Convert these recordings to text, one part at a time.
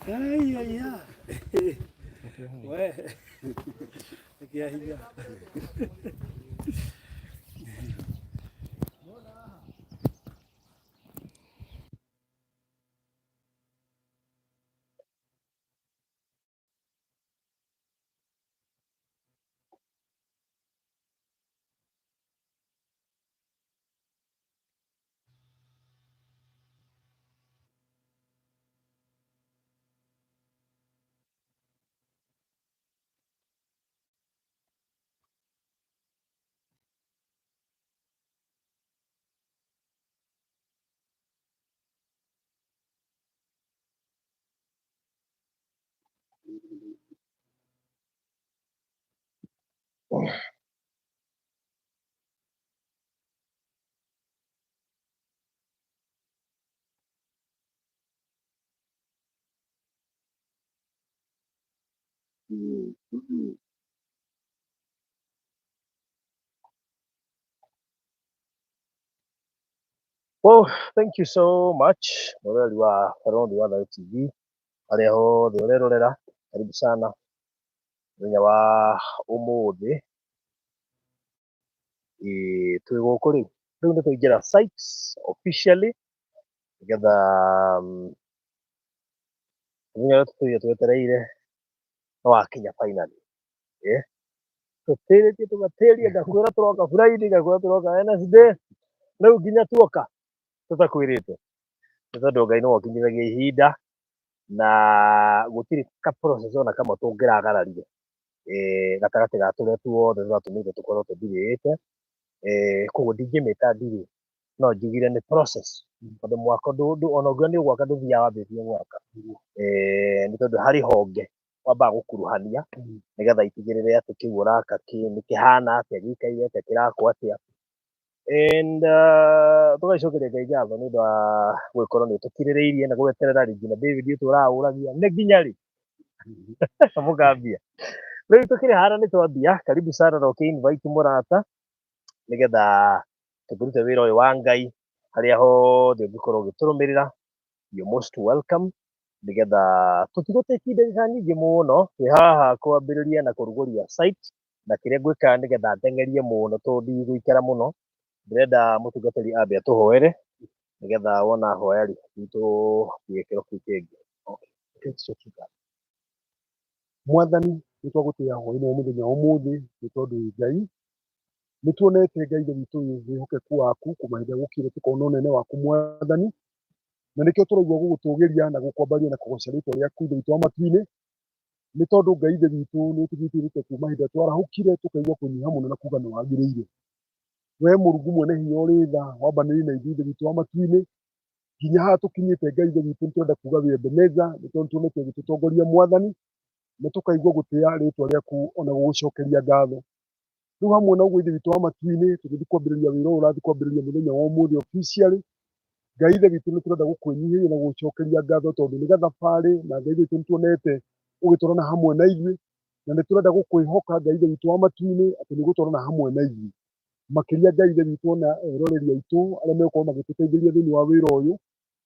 Ai, ai, ai. We. Kĩa hinya. Well, thank you so much mũrori wa Barũthi wa Thayũ TV harĩa hothe ũrerorera, karibu sana mũthenya wa ũmũthĩ. Ĩĩ, twĩ gũkũ rĩu, rĩu nĩ twaingĩra site officially nĩgetha mũthenya ũrĩa tũtũire twetereire nĩ wakinya finally. Ĩĩ, tũtĩrĩtie tũgatĩria, ngakwĩra tũroka Friday, ngakwĩra tũroka Wednesday, rĩu nginya tuoka tũtakwĩrĩte, nĩ tondũ Ngai nĩwe ũkinyithagia ihinda na gũtirĩ ka process ona kamwe tũngĩragararire gatagatĩ ga tũrĩa tuothe tũratũmĩte tũkorwo tũthirĩte. Koguo ndingĩmĩta delay, no njugire nĩ process, tondũ mwako ona ũngĩona nĩ ũgwaka ndũthiaga wambĩtie gwaka, nĩ tondũ harĩ honge wambaga gũkuruhania nĩgetha itigĩrĩre atĩ kĩu ũraka nĩ kĩhana atĩa, gĩikaire atĩa, kĩrakwo atĩa. And tũgagĩcokeria Ngai ngatho nĩ ũndũ wa gũgĩkorwo nĩ ũtũkirĩrĩirie na gweterera rĩ nginya David ũtũraga ũragia nĩ nginya rĩ mũkambia. Rĩu tũkĩrĩ haha nĩ twambia, karibu sana na ũkĩ invite mũrata nĩgetha tũkĩrute wĩra ũyũ wa Ngai harĩa hothe ũngĩkorwo ũgĩtũrũmĩrĩra, you're most welcome, nĩgetha tũtigũtĩki ndagĩka nyingĩ mũno, twĩ haha kwambĩrĩria na kũrugũria site, na kĩrĩa ngwĩka nĩgetha ndeng'erie mũno tondũ ndigũikara mũno, ndĩrenda mũtungatĩri ambe atũhoere nĩgetha wona hoya rĩ tũthiĩ gĩkĩro kĩu kĩngĩ. Mwathani, nĩ twagũtĩĩa hwaĩ-inĩ wa mũthenya wa ũmũthĩ nĩ tondũ wĩ Ngai. Nĩ tuonete Ngai Ithe witũ wĩhokeku waku kuma hĩndĩ ĩrĩa gũkire tũkona ũnene waku Mwathani. Na nĩkĩo tũraigua gũgũtũgĩria na gũkwambaria na kũgoca rĩtwa rĩaku Ithe witũ wa matu-inĩ. Nĩ tondũ Ngai Ithe witũ nĩ ũtũgitĩrĩte kuma hĩndĩ ĩrĩa twarahũkire tũkaigua kũnyiha mũno na kuga nĩ wagĩrĩire. We Mũrungu mwene hinya ũrĩ tha wambanĩire na ithuĩ Ithe witũ wa matu-inĩ. Nginya haha tũkinyĩte Ngai Ithe witũ nĩ tũrenda kuga wĩ Ebeneza nĩ tondũ nĩ tuonete ũgĩtũtongoria Mwathani na tũkaigua gũtĩa rĩtwa rĩaku ona gũgũcokeria ngatho. Rĩu hamwe na ũguo Ithe witũ wa matu-inĩ tũgĩthiĩ kwambĩrĩria wĩra ũyũ ũrathiĩ kwambĩrĩria mũthenya wa ũmũthĩ officially, Ngai Ithe witũ nĩ tũrenda gũkwĩnyihĩria na gũgũcokeria ngatho tondũ nĩ gathabarĩ na Ngai Ithe witũ nĩ tuonete ũgĩtwarana hamwe na ithuĩ na nĩ tũrenda gũkwĩhoka Ngai Ithe witũ wa matu-inĩ atĩ nĩ ũgũtwarana hamwe na ithuĩ. Makĩria Ngai Ithe witũ ona eroreri aitũ arĩa megũkorwo magĩtũteithĩrĩria thĩinĩ wa wĩra ũyũ,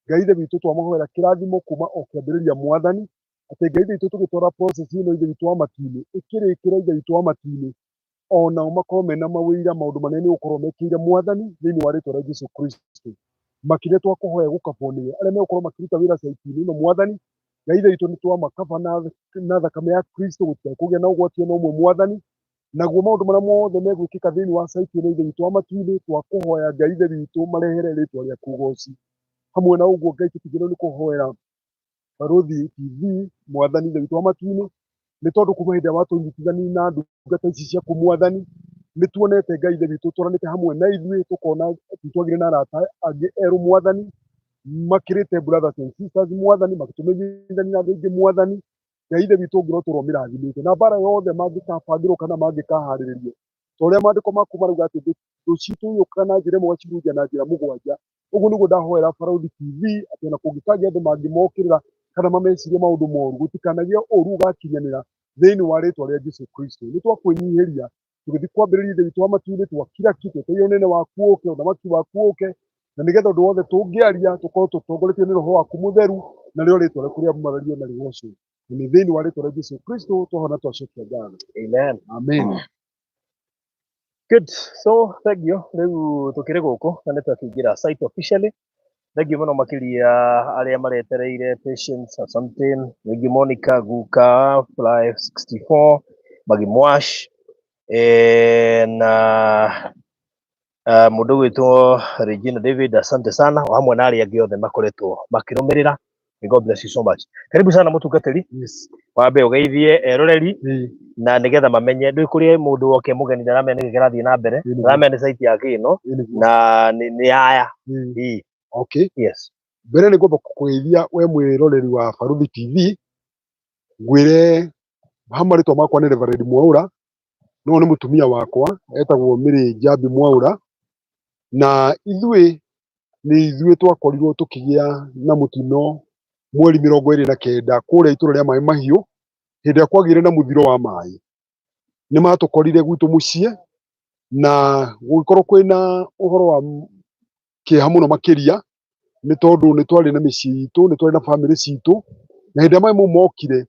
Ngai Ithe witũ twamahoera kĩrathimo kuma o kĩambĩrĩria Mwathani, atĩ Ngai Ithe witũ tũgĩtwara process ĩno Ithe witũ wa matu-inĩ, ĩkĩrĩkĩra Ithe witũ wa matu-inĩ, onao makorwo mena mawĩira maũndũ manene nĩ ũgũkorwo mekĩire Mwathani thĩinĩ wa rĩtwa rĩa Jesu Kristo. Makĩria twakũhoya gũkabwo nĩwe arĩa megũkorwo makĩruta wĩra site-inĩ ĩno Mwathani, Ngai Ithe witũ nĩ twamakaba na thakame ya Kristo gũtikae kũgĩa na ũgwati ona ũmwe Mwathani. Naguo maũndũ marĩa mothe megwĩkĩka thĩinĩ wa site ĩno Ithe witũ wa matu-inĩ, twakũhoya Ngai Ithe witũ marehere rĩtwa rĩaku ũgoci. Hamwe na ũguo Ngai tũtigĩrĩrwo nĩ kũhoera Barũthi TV Mwathani Ithe witũ wa matu-inĩ, nĩ tondũ kuma hĩndĩ ĩrĩa watũnyitithanirie na ndungata ici ciaku Mwathani, nĩ tuonete Ngai Ithe witũ twaranĩte hamwe na ithuĩ, tũkona nĩ twagĩire na arata angĩ erũ Mwathani, makĩrĩte brothers and sisters Mwathani, magĩtũmenyithania na andũ aingĩ Mwathani. Ngai Ithe witũ ũngĩrotũrwo mĩrathimĩte na mbara yothe mangĩkabangĩrwo kana mangĩkaharĩrĩrio ta ũrĩa maandĩko maku marauga atĩ thũ citũ yũkaga na njĩra ĩmwe ũgacihurunja na njĩra mũgwanja. Ũguo nĩguo ndahoera Barũthi TV atĩ ona kũngĩkagĩa andũ mangĩmokĩrĩra kana mamecirie maũndũ moru, gũtikanagĩe ũru ũgakinyanĩra thĩinĩ wa rĩtwa rĩa Jesu Kristo. Nĩ twakwĩnyihĩria tũgĩthiĩ kwambĩrĩria Ithe witũ wa matu-inĩ, twakira ki twetereire ũnene waku ũke, ũthamaki waku ũke. Na nĩgetha ũndũ wothe tũngĩaria tũkorwo tũtongoretio nĩ Roho waku Mũtheru, na rĩo rĩtwa rĩaku rĩamũrario na rĩgocwo. Na nĩ thĩinĩ wa rĩtwa rĩa Jesu Kristo twahona twacokia ngatho. Amen. Amen. Good. So, thank you. Rĩu tũkĩrĩ gũkũ na nĩ twakĩingĩra site officially. Thank you mũno makĩria arĩa maretereire Patience, asante. Thank you Monica Guka, Fly 64, Magi Mwash, na mũndũ ũgwĩtwo Regina David, asante sana, o hamwe na arĩa angĩ othe makoretwo makĩrũmĩrĩra. May God bless you so much. Karibu sana mũtungatĩri. Yes. Wambe ũgeithie eroreri Ĩĩ, na nĩgetha mamenye ndũĩ kũrĩ mũndũ woke mũgeni ndaramenya nĩkĩ kĩrathiĩ na mbere, Ĩĩ, nĩguo. ndaramenya nĩ site yake ĩno Ĩĩ, nĩguo. na nĩ aya. Ĩĩ. Ĩĩ. Okay. Yes. Mbere nĩ ngwamba kũgeithia we mwĩroreri wa Baruthi TV, ngwĩre ha marĩtwa makwa nĩ Reverend Mwaura, no nĩ mũtumia wakwa etagwo Mary Njambi Mwaura, na ithuĩ nĩ ithuĩ twakorirwo tũkĩgĩa na mũtino mweri 29 kũrĩa itũra rĩa Maĩ Mahiũ, hĩndĩ ĩrĩa kwagĩire na mũthiro wa maĩ. Nĩ matũkorire gwitũ mũciĩ, na gũgĩkorwo kwĩna ũhoro wa kĩeha mũno makĩria, nĩ tondũ nĩ twarĩ na mĩciĩ itũ, nĩ twarĩ na bamĩrĩ citũ, na hĩndĩ ĩrĩa maĩ mau mokire,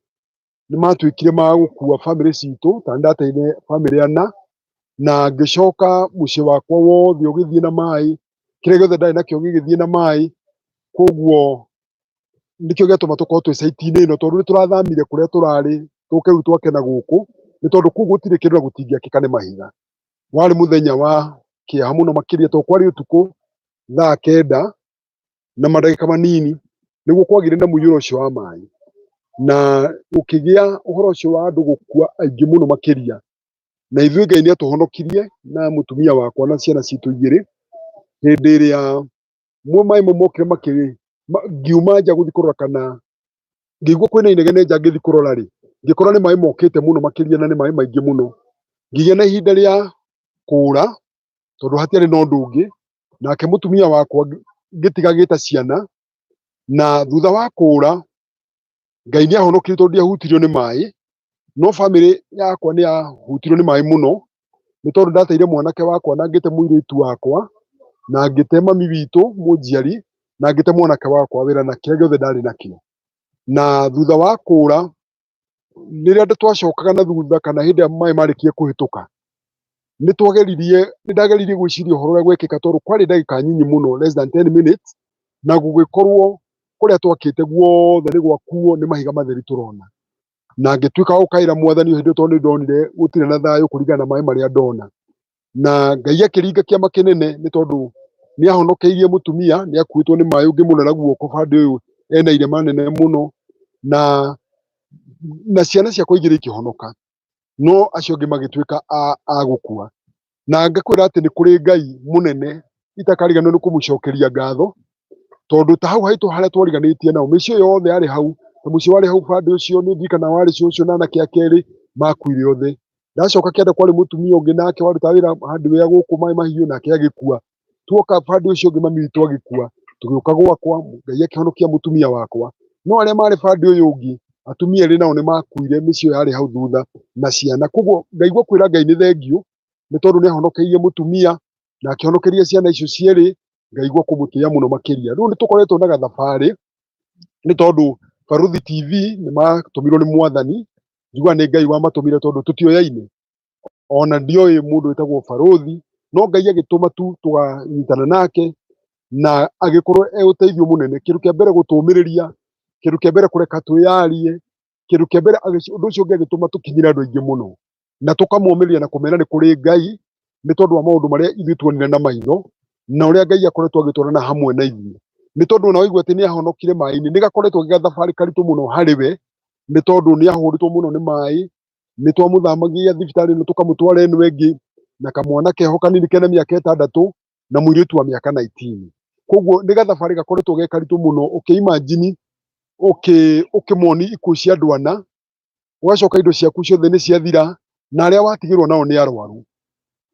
nĩ matuĩkire ma gũkua bamĩrĩ citũ, ta nĩ ndateire bamĩrĩ ana, na ngĩcoka mũciĩ wakwa wothe ũgĩthiĩ na maĩ, kĩrĩa gĩothe ndarĩ nakĩo gĩgĩthiĩ na maĩ, koguo nĩkĩo gĩatũma tũkorwo twĩ site-inĩ ĩno, tondũ nĩ tũrathamire kũrĩa tũrarĩ, tũke rĩu twake na gũkũ, nĩ tondũ kũu gũtirĩ kĩndũ na gũtingĩakĩka nĩ mahiga. Warĩ mũthenya wa kĩeha mũno makĩria, tondũ kwarĩ ũtukũ thaa 9 na mandagĩka manini, nĩguo kwagĩire na mũiyũro ũcio wa maĩ, na gũkĩgĩa ũhoro ũcio wa andũ gũkua aingĩ mũno makĩria. Na ithuĩ Ngai nĩ atũhonokirie na mũtumia wakwa na ciana citũ igĩrĩ, hĩndĩ ĩrĩa maĩ mau mokire makĩrĩ, ngiuma nja gũthiĩ kũrora kana ngĩigua kwĩna inegene nja, ngĩthiĩ kũrora rĩ, ngĩkora nĩ maĩ mokĩte mũno makĩria na nĩ maĩ maingĩ mũno. Ngĩgĩa na ihinda rĩa kũũra, tondũ hatiarĩ na ũndũ ũngĩ, nake mũtumia wakwa ngĩtiga gĩta ciana, na thutha wa kũũra, Ngai nĩ ahonokirie tondũ ndiahutirio nĩ maĩ, no bamĩrĩ yakwa nĩ yahutirio nĩ maĩ mũno, nĩ tondũ ndateire mwanake wakwa na ngĩte mũirĩtu wakwa, na ngĩte mami witũ mũnjiari, na ngĩte mwanake wakwa wĩra na kĩrĩa gĩothe ndarĩ nakĩo. Na thutha wa kũũra, rĩrĩa twacokaga na thutha kana hĩndĩ ĩrĩa maĩ marĩkia kũhĩtũka, nĩ twageririe, nĩ ndageririe gwĩciria ũhoro ũrĩa gwekĩka, tondũ kwarĩ ndagĩka nyinyi mũno, less than 10 minutes, na gũgĩkorwo kũrĩa twakĩte guothe nĩ gwakuo nĩ mahiga matheri tũrona. Na ngĩtuĩka wa gũkaĩra mwathani hĩndĩ ĩyo, tondũ nĩ ndonire gũtirĩ na thayũ kũringana na maĩ marĩa ndona. Na Ngai akĩringa kĩama kĩnene, nĩ tondũ nĩ ahonokeirie mũtumia, nĩ akuĩtwo nĩ maĩ ũngĩmũrora guoko bandĩ ũyũ ena irema nene mũno, na ciana ciakwa igĩrĩ ikĩhonoka, no acio angĩ magĩtuĩka a gũkua. Na ngakwĩra atĩ nĩ kũrĩ Ngai mũnene itakariganĩrwo nĩ kũmũcokeria ngatho, tondũ ta hau haitũ harĩa twariganĩtie nao, mĩciĩ yothe yarĩ hau, ta mũciĩ warĩ hau bandĩ ũcio nĩ ndirikana warĩ cũcũ na anake ake erĩ makuire othe. Ndacoka kĩanda kwarĩ mũtumia ũngĩ nake warutaga wĩra hardware gũkũ Maĩ Mahiũ, nake agĩkua. Tuoka bandĩ ũcio ũngĩ mami witũ agĩkua, tũgĩũka gwakwa, Ngai akĩhonokia mũtumia wakwa. No arĩa marĩ bandĩ ũyũ ũngĩ, atumia erĩ nao nĩ makuire, mĩciĩ ĩyo yarĩ hau thutha na ciana. Koguo ngaigua kwĩra Ngai nĩ thengiũ, nĩ tondũ nĩ ahonokeirie mũtumia na akĩhonokeria ciana icio cierĩ, ngaigua kũmũtĩĩa mũno makĩria. Rĩu nĩ tũkoretwo na gathabarĩ, nĩ tondũ Baruthi TV nĩ matũmirwo nĩ mwathani, njiguaga nĩ Ngai wamatũmire, tondũ tũtioyaine, ona ndioĩ mũndũ wĩtagwo Baruthi, no Ngai agĩtũma tu tũkanyitana nake na agĩkorwo e ũteithio mũnene. Kĩndũ kĩa mbere gũtũmĩrĩria, kĩndũ kĩa mbere kũreka twĩyarie, kĩndũ kĩa mbere ũndũ ũcio ũngĩ agĩtũma tũkinyĩre andũ aingĩ mũno, na tũkamomĩrĩria na kũmera nĩ kũrĩ Ngai, nĩ tondũ wa maũndũ marĩa ithuĩ tuonire na maitho, na ũrĩa Ngai akoretwo agĩtwarana hamwe na ithuĩ. Nĩ tondũ ona waigua atĩ nĩ ahonokire maĩ-inĩ, nĩ gakoretwo ge gathabarĩ karitũ mũno harĩ we, nĩ tondũ nĩ ahũrĩtwo mũno nĩ maĩ, nĩ twamũthamagia thibitarĩ ĩno tũkamũtwara ĩno ĩngĩ, na kamwana keho kanini kena mĩaka 6 na mũirĩtu wa mĩaka 19. Koguo nĩ gathabarĩ gakoretwo ge karitũ mũno, ũkĩ-imagine ũkĩmoni ikuũ cia andũ ana, ũgacoka indo ciaku ciothe nĩ ciathira, na arĩa watigĩrwo nao nĩ arwaru.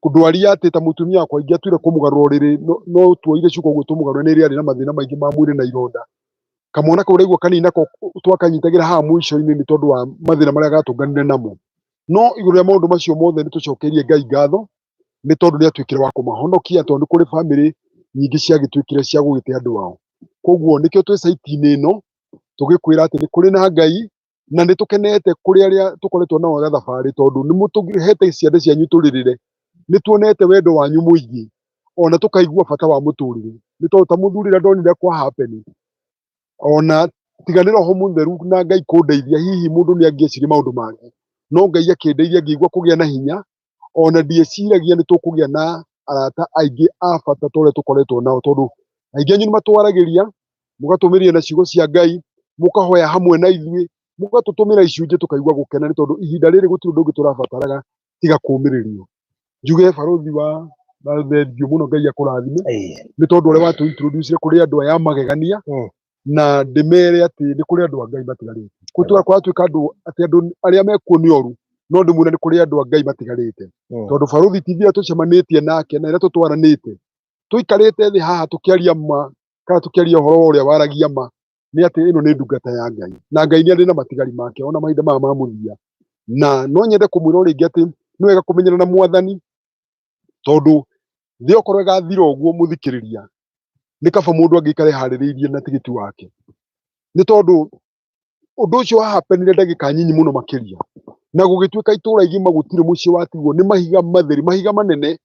Kũndwaria atĩ ta mũtumia wakwa ingĩatuire kũmũgarũra ũrĩrĩ, no tuoire cuka ũguo tũmũgarũre, nĩ rĩarĩ na mathĩna maingĩ ma mwĩrĩ na ironda. Kamwana kau ũraigua kanini nako twakanyitagĩra haha mũico-inĩ nĩ tondũ wa mathĩna marĩa gatũnganire namo. No igũrũ rĩa maũndũ macio mothe nĩ tũcokeirie Ngai ngatho, nĩ tondũ nĩ atuĩkire wa kũmahonokia, tondũ nĩ kũrĩ bamĩrĩ Nyingĩ ciagĩtuĩkire cia gũgĩte andũ ao. Koguo nĩkĩo twĩ site-inĩ ĩno tũgĩkwĩra atĩ nĩ kũrĩ na Ngai, na nĩ tũkenete kũrĩ arĩa tũkoretwo nao gathabarĩ, tondũ nĩ mũtũhete ciande cianyu tũrĩrĩre. Nĩ tuonete wendo wanyu mũingĩ, ona tũkaigua bata wa mũtũrĩre, nĩ tondũ ta mũthuri rĩrĩa ndonire kwa happen, ona tiga nĩ Roho Mũtheru na Ngai kũndeithia, hihi mũndũ nĩ angĩeciria maũndũ mangĩ, no Ngai akĩndeithia ngĩigua kũgĩa na hinya. Ona ndieciragia nĩ tũkũgĩa na arata aingĩ a bata ta ũrĩa tũkoretwo nao, tondũ aingĩ anyu nĩ matwaragĩria, mũgatũmĩria na ciugo cia Ngai, mũkahoya hamwe na ithuĩ, mũgatũtũmĩra icunjĩ tũkaigua gũkena, nĩ tondũ ihinda rĩrĩ gũtirĩ ũndũ ũngĩ tũrabataraga tiga kũũmĩrĩrio. Njuge barũthi wa thengio mũno, Ngai akũrathime, nĩ tondũ ũrĩa watũ introduce kũrĩ andũ aya magegania, na ndĩmere atĩ nĩ kũrĩ andũ a Ngai matigarĩte. Gũtura kũratuĩka andũ atĩ andũ arĩa mekuo nĩ oru, no ndĩmwĩre nĩ kũrĩ andũ a Ngai matigarĩte, tondũ barũthi TV ĩrĩa tũcemanĩtie nake na ĩrĩa tũtwaranĩte, tũikarĩte thĩ haha tũkĩaria ma, kana tũkĩaria ũhoro wa ũrĩa waragia ma, nĩ atĩ ĩno nĩ ndungata ya Ngai, na Ngai nĩ arĩ na matigari make ona mahinda maya ma mũthia. Na no nyende kũmwĩra o rĩngĩ atĩ nĩ wega kũmenyana na Mwathani, tondũ thĩ okorwo ĩgathira ũguo mũthikĩrĩria, nĩ kaba mũndũ angĩikara eharĩrĩirie na tigiti wake, nĩ tondũ ũndũ ũcio wahapenire ndagĩka nyinyi mũno makĩria, na gũgĩtuĩka itũũra igima gũtirĩ mũciĩ watigwo, nĩ mahiga matheri, mahiga manene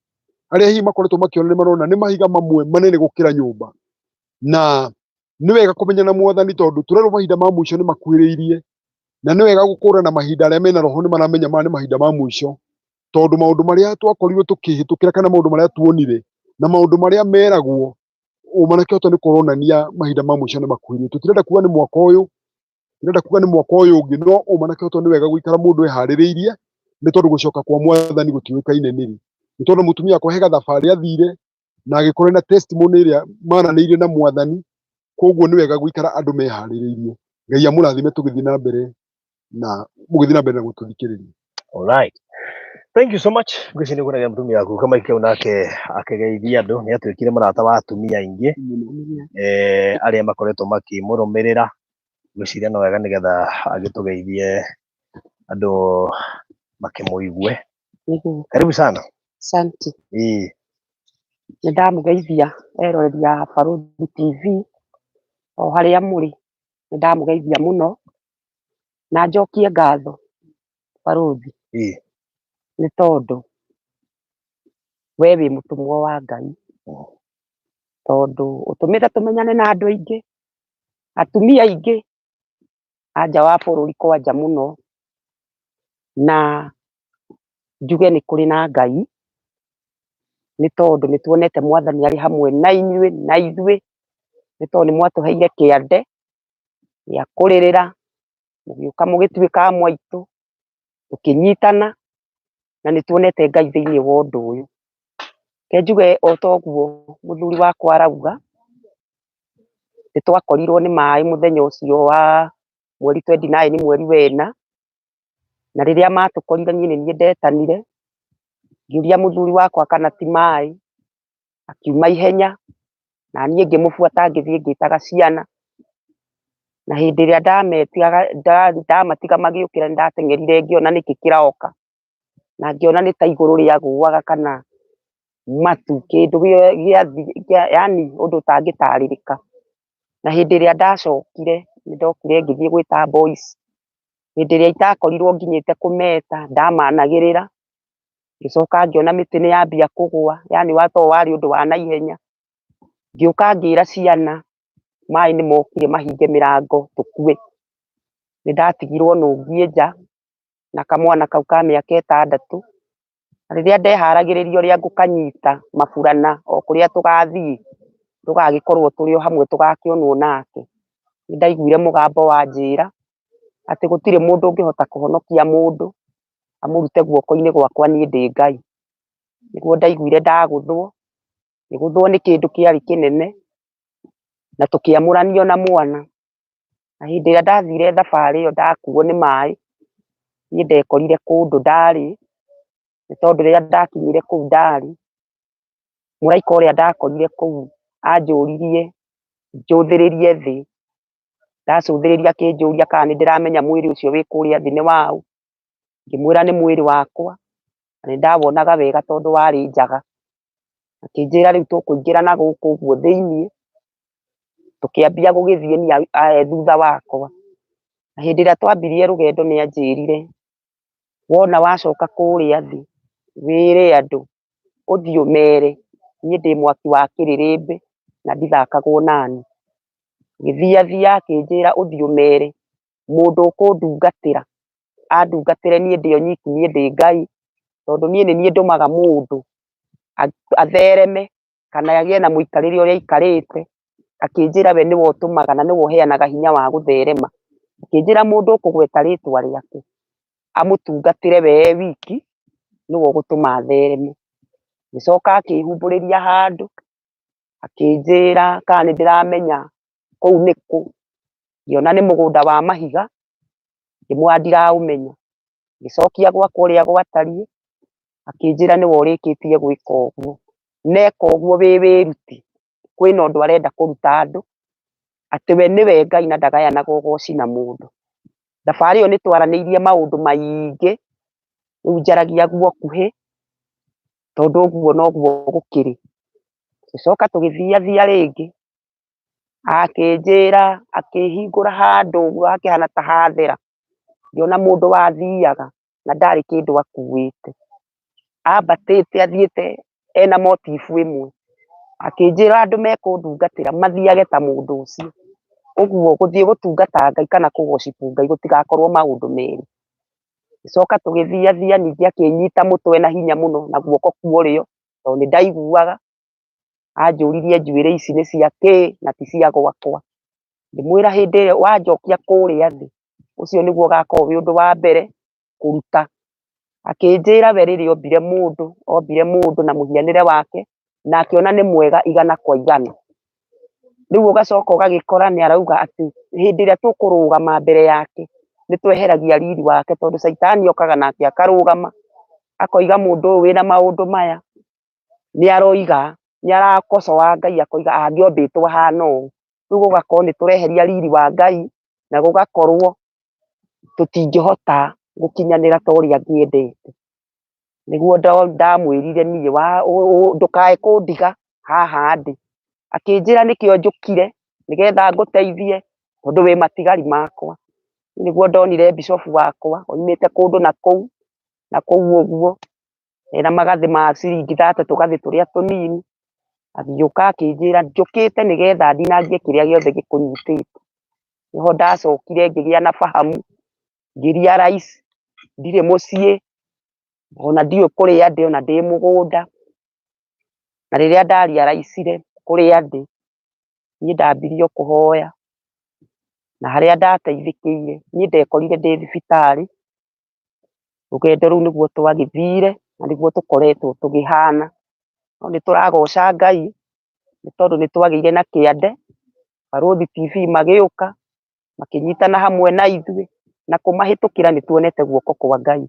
arĩa hihi makoretwo makĩona nĩ marona nĩ mahiga mamwe manene gũkĩra nyũmba. Na nĩ wega kũmenya na Mwathani, tondũ tũrerwo mahinda ma mũico nĩ makuhĩrĩirie, na nĩ wega gũkũrana mahinda. Arĩa mena roho nĩ maramenya maya nĩ mahinda ma mũico, tondũ maũndũ marĩa twakorirwo tũkĩhĩtũkĩra, kana maũndũ marĩa tuonire na maũndũ marĩa meragwo ũma na kĩhoto, nĩ kũronania mahinda ma mũico nĩ makuhĩrĩirie. Tũtirenda kuga nĩ mwaka ũyũ, tũtirenda kuga nĩ mwaka ũyũ ũngĩ, no ũma na kĩhoto nĩ wega gũikara mũndũ eharĩrĩirie, nĩ tondũ gũcoka kwa Mwathani gũtiũĩkaine nĩrĩ. Nĩ tondũ mũtumia wakwa he gathabarĩ athire na agĩkorwo na testimony ĩrĩa maranĩirie na Mwathani. Koguo nĩ wega gũikara andũ meharĩrĩirie. Ngai amũrathime tũgĩthiĩ na mbere na mũgĩthiĩ na mbere na gũtũthikĩrĩria. Alright. Thank you so much. Ngwĩciria nĩ kuonagia mũtumia waku Kamaiki kau nake akĩgeithia andũ, nĩ atuĩkire mũrata wa atumia aingĩ arĩa makoretwo makĩmũrũmĩrĩra. Ngwĩciria no wega nĩgetha agĩtũgeithie andũ makĩmũigue. Nĩguo. Karibu sana. Asante. Ĩĩ. Nĩ ndamũgeithia eroreri a Barũthi TV o harĩa mũrĩ, nĩ ndamũgeithia mũno na njokie ngatho barũthi, nĩ tondũ we wĩ mũtũmwo wa Ngai, tondũ ũtũmĩte tũmenyane na andũ aingĩ, atumia aingĩ a nja wa bũrũri kwanja mũno, na njuge nĩ kũrĩ na Ngai, nĩ tondũ nĩ tuonete Mwathani arĩ hamwe na inyuĩ na ithuĩ, nĩ tondũ nĩ mwatũheire kĩande gĩa kũrĩrĩra, mũgĩũka mũgĩtuĩka amwe aitũ, tũkĩnyitana, na nĩ tuonete Ngai thĩinĩ wa ũndũ ũyũ. Reke njuge o ta ũguo mũthuri wakwa arauga, nĩ twakorirwo nĩ maĩ mũthenya ũcio wa mweri 29 mweri wena, na rĩrĩa matũkorire niĩ nĩ niĩ ndetanire, ngĩũria mũthuri wakwa kana ti maĩ, akiuma ihenya, na niĩ ngĩmũbuata ngĩthiĩ ngĩtaga ciana, na hĩndĩ ĩrĩa ndametigaga ndamatiga magĩũkĩra, nĩ ndateng'erire ngĩona nĩkĩ kĩroka, na ngĩona nĩ ta igũrũ rĩagũaga kana matu, kĩndũ yani ũndũ ũtangĩtarĩrĩka. Na hĩndĩ ĩrĩa ndacokire, nĩ ndokire ngĩthiĩ gwĩta boys, hĩndĩ ĩrĩa itakorirwo nginyĩte kũmeta, ndamanagĩrĩra, ngĩcoka ngĩona mĩtĩ nĩ yambia kũgũa, yani to warĩ ũndũ wa naihenya. Ngĩũka ngĩra ciana maĩ nĩ mokire mahinge mĩrango tũkue. Nĩ ndatigirwo nũngiĩ nja na kamwana kau ka mĩaka 6, na rĩrĩa ndeharagĩrĩria ũrĩa ngũkanyita maburana o kũrĩa tũgathiĩ, tũgagĩkorwo tũrĩ o hamwe tũgakĩonwo nake, nĩ ndaiguire mũgambo wanjĩra atĩ gũtirĩ mũndũ ũngĩhota kũhonokia mũndũ amũrute guoko-inĩ gwakwa, niĩ ndĩ Ngai. Nĩguo ndaiguire ndagũthwo, ngĩgũthwo nĩ kĩndũ kĩarĩ kĩnene, na tũkĩamũranio na mwana. Na hĩndĩ ĩrĩa ndathire thabarĩ ĩyo ndakuo nĩ maĩ, niĩ ndekorire kũndũ ndarĩ, nĩ tondũ rĩrĩa ndakinyire kũu ndarĩ, mũraika ũrĩa ndakorire kũu anjũririe njũthĩrĩrie thĩ. Ndacũthĩrĩria akĩnjũria kana nĩ ndĩramenya mwĩrĩ ũcio wĩ kũrĩa thĩ nĩ waũ. Ngĩmwĩra nĩ mwĩrĩ wakwa, na nĩ ndawonaga wega tondũ warĩ njaga. Akĩnjĩra rĩu tũkũingĩra na gũkũ ũguo thĩiniĩ, tũkĩambia gũgĩthiĩ niĩ thutha wakwa. Na hĩndĩ ĩrĩa twambirie rũgendo nĩ anjĩrire, wona wacoka kũrĩa thĩ, wĩre andũ, ũthiĩ ũmere, niĩ ndĩ mwaki wa kĩrĩrĩmbĩ na ndithakagwo nani. Ngĩthiathia akĩnjĩra ũthiĩ ũmere, mũndũ ũkũndungatĩra, andungatĩre niĩ ndĩ o nyiki, niĩ ndĩ Ngai, tondũ niĩ nĩ niĩ ndũmaga mũndũ athereme kana agĩe na mũikarĩre ũrĩa aikarĩte. Akĩnjĩra we nĩwe ũtũmaga na nĩwe ũheanaga hinya wa gũtherema. Akĩnjĩra mũndũ ũkũgweta rĩtwa rĩake amũtungatĩre we e wiki, nĩwe ũgũtũma athereme. Ngĩcoka akĩhumbũrĩria handũ, akĩnjĩra kana nĩ ndĩramenya kũu nĩkũ. Ngĩona nĩ mũgũnda wa mahiga, ngĩmwĩra ndiraũmenya. Ngĩcokia gwakwa ũrĩa gwatariĩ, akĩnjĩra nĩwe ũrĩkĩtie gwĩka ũguo. Neka ũguo wĩ wĩruti, kwĩna ũndũ arenda kũruta andũ, atĩ we nĩwe Ngai na ndagayanaga ũgoci na mũndũ. Thabarĩ ĩyo nĩ twaranĩirie maũndũ maingĩ, rĩu njaragia guokuhĩ, tondũ ũguo noguo gũkĩrĩ. Tũgĩcoka tũgĩthiathia rĩngĩ, akĩnjĩra, akĩhingũra handũ ũguo hakĩhana ta hathera, ngĩona mũndũ wathiaga na ndarĩ kĩndũ akuĩte, ambatĩte athiĩte ena motibu ĩmwe. Akĩnjĩra andũ mekũndungatĩra mathiage ta mũndũ ũcio. Ũguo gũthiĩ gũtungata Ngai kana kũ worship Ngai gũtigakorwo maũndũ merĩ. Gĩcoka tũgĩthiathia ningĩ akĩnyita mũtwe na hinya mũno na guoko kwa ũrĩo, tondũ nĩ ndaiguaga. Anjũririe njuĩrĩ ici nĩ cia kĩ na ti cia gwakwa. Ngĩmwĩra hĩndĩ ĩyo wanjokia kũrĩa thĩ, ũcio nĩguo ũgakorwo wĩ ũndũ wa mbere kũruta. Akĩnjĩra we rĩrĩa ombire mũndũ, ombire mũndũ na mũhianĩre wake, na akĩona nĩ mwega igana kwa igana. Rĩu ũgacoka ũgagĩkora nĩ arauga atĩ hĩndĩ ĩrĩa tũkũrũgama mbere yake, nĩ tweheragia riri wake, tondũ caitani okaga nake akarũgama, akoiga mũndũ ũyũ wĩna maũndũ maya, nĩ aroiga, nĩ arakocoa Ngai akoiga angĩombĩtwo ahana ũũ. Rĩu gũgakorwo nĩ tũreheria riri wa Ngai, na gũgakorwo tũtingĩhota gũkinyanĩra ta ũrĩa angĩendete. Nĩguo ndamwĩrire niĩ ndũkae kũndiga haha ndĩ. Akĩnjĩra nĩkĩo njũkire nĩgetha ngũteithie tondũ wĩ matigari makwa. Nĩguo ndonire bishofu wakwa oimĩte kũndũ na kũu na kũu ũguo, ena magathĩ ma ciringi thate tũgathĩ tũrĩa tũnini. Agĩũka akĩnjĩra njũkĩte nĩgetha ndinangie kĩrĩa gĩothe gĩkũnyitĩte. Nĩho ndacokire ngĩgĩa na fahamu, ngĩ realize ndirĩ mũciĩ, ona ndiũĩ kũrĩa ndĩ, ona ndĩ mũgũnda. Na rĩrĩa nda realize kũrĩa ndĩ, niĩ ndambirie o kũhoya, na harĩa ndateithĩkĩire, niĩ ndekorire ndĩ thibitarĩ. Rũgendo rũu nĩguo twagĩthire, na nĩguo tũkoretwo tũgĩhana. No nĩ tũragoca Ngai, nĩ tondũ nĩ twagĩire na kĩande, Barũthi TV magĩũka, makĩnyitana hamwe na ithuĩ, na kũmahĩtũkĩra nĩ tuonete guoko kwa Ngai.